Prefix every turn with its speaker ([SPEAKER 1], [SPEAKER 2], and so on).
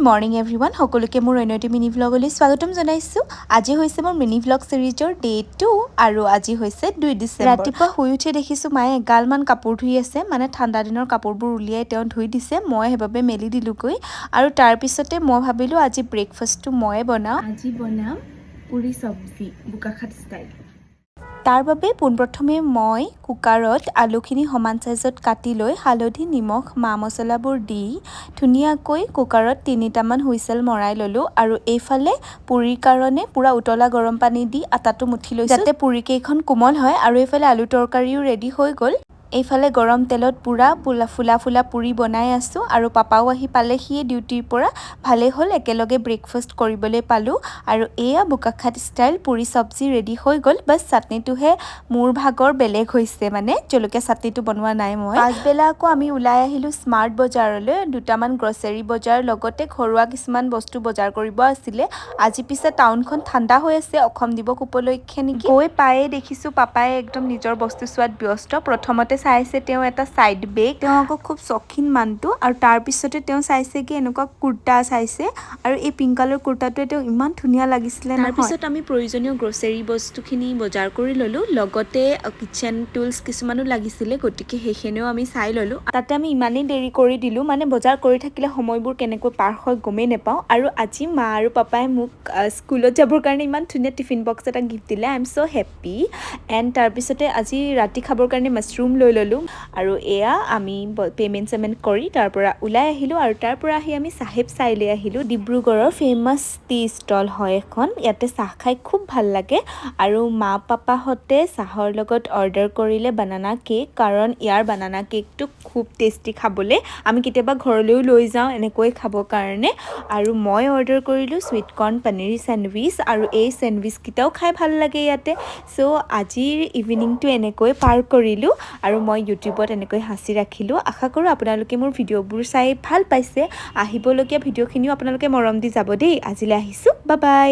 [SPEAKER 1] Morning everyone, সকলোকে মোৰ অন্য এটি মিনি ভ্লগলৈ স্বাগতম জনাইছোঁ। আজি হৈছে মোৰ মিনি ভ্লগ ছিৰিজৰ ডে 2 আৰু আজি হৈছে 2 ডিচেম্বৰ। ৰাতিপুৱা শুই উঠি দেখিছোঁ মায়ে এগালমান কাপোৰ ধুই আছে। মানে ঠাণ্ডা দিনৰ কাপোৰবোৰ উলিয়াই তেওঁ ধুই দিছে। মই সেইবাবে মেলি দিলোঁগৈ আৰু তাৰপিছতে মই ভাবিলোঁ আজি ব্ৰেকফাষ্টটো ময়ে বনাওঁ।
[SPEAKER 2] আজি বনাম পুৰি চব্জি, বোকাখাত ষ্টাইল।
[SPEAKER 1] তাৰ বাবে পোনপ্ৰথমে মই কুকাৰত আলুখিনি সমান চাইজত কাটি লৈ হালধি, নিমখ, মা মছলাবোৰ দি ধুনীয়াকৈ কুকাৰত তিনিটামান হুইচেল মৰাই ল'লোঁ। আৰু এইফালে পুৰিৰ কাৰণে পূৰা উতলা গৰম পানী দি আটাটো মুঠি লৈছোঁ, যাতে পুৰিকেইখন কোমল হয়। আৰু এইফালে আলু তৰকাৰীও ৰেডি হৈ গ'ল। এইফালে গৰম তেলত পূৰা ফুলা ফুলা ফুলা পুৰি বনাই আছোঁ। আৰু পাপাও আহি পালেহিয়ে ডিউটিৰ পৰা। ভালেই হ'ল, একেলগে ব্ৰেকফাষ্ট কৰিবলৈ পালোঁ। আৰু এয়া বোকাখাত ষ্টাইল পুৰি চব্জি ৰেডি হৈ গ'ল। বাছ, চাটনিটোহে মোৰ ভাগৰ বেলেগ হৈছে, মানে জলকীয়া চাটনিটো বনোৱা নাই মই। পাছবেলা আকৌ আমি ওলাই আহিলোঁ স্মাৰ্ট বজাৰলৈ। দুটামান গ্ৰচেৰী বজাৰ, লগতে ঘৰুৱা কিছুমান বস্তু বজাৰ কৰিব আছিলে। আজি পিছে টাউনখন ঠাণ্ডা হৈ আছে, অসম দিৱস উপলক্ষে নেকি। গৈ পায়ে দেখিছোঁ পাপাই একদম নিজৰ বস্তু চোৱাত ব্যস্ত। প্ৰথমতে চাইছে তেওঁ এটা ছাইড বেগ। তেওঁ আকৌ খুব চখিন মানুহটো। আৰু তাৰপিছতে তেওঁ চাইছেগৈ এনেকুৱা কুৰ্তা চাইছে আৰু এই পিংক কালাৰ কুৰ্তাটোৱে তেওঁ ইমান ধুনীয়া লাগিছিলে। তাৰপিছত আমি প্ৰয়োজনীয় গ্ৰচেৰী বস্তুখিনি বজাৰ কৰি ল'লোঁ। লগতে কিটচেন টুলছ কিছুমানো লাগিছিলে, গতিকে সেইখিনিও আমি চাই ল'লোঁ। তাতে আমি ইমানেই দেৰি কৰি দিলোঁ, মানে বজাৰ কৰি থাকিলে সময়বোৰ কেনেকৈ পাৰ হয় গমেই নাপাওঁ। আৰু আজি মা আৰু পাপাই মোক স্কুলত যাবৰ কাৰণে ইমান ধুনীয়া টিফিন বক্স এটা গিফ্ট দিলে। I am so happy. And তাৰপিছতে আজি ৰাতি খাবৰ কাৰণে মাছৰুম লৈ ল'লোঁ। আৰু এয়া আমি পে'মেণ্ট চেমেণ্ট কৰি তাৰ পৰা ওলাই আহিলোঁ। আৰু তাৰ পৰা আহি আমি চাহেব চাইলৈ আহিলোঁ। ডিব্ৰুগড়ৰ ফেমাছ টি ষ্টল হয় এখন। ইয়াতে চাহ খাই খুব ভাল লাগে। আৰু মা পাপাহঁতে চাহৰ লগত অৰ্ডাৰ কৰিলে বানানা কেক, কাৰণ ইয়াৰ বানানা কেকটো খুব টেষ্টি খাবলৈ। আমি কেতিয়াবা ঘৰলৈও লৈ যাওঁ এনেকৈ খাবৰ কাৰণে। আৰু মই অৰ্ডাৰ কৰিলোঁ চুইট কৰ্ণ পনীৰ চেণ্ডউইচ আৰু এই চেণ্ডউইচকেইটাও খাই ভাল লাগে ইয়াতে। চ' আজিৰ ইভিনিংটো এনেকৈ পাৰ কৰিলোঁ আৰু মই ইউটিউবত এনেকৈ সাঁচি ৰাখিলোঁ। আশা কৰোঁ আপোনালোকে মোৰ ভিডিঅ'বোৰ চাই ভাল পাইছে। আহিবলগীয়া ভিডিঅ'খিনিও আপোনালোকে মৰম দি যাব দেই। আজিলৈ আহিছোঁ, বাই বাই।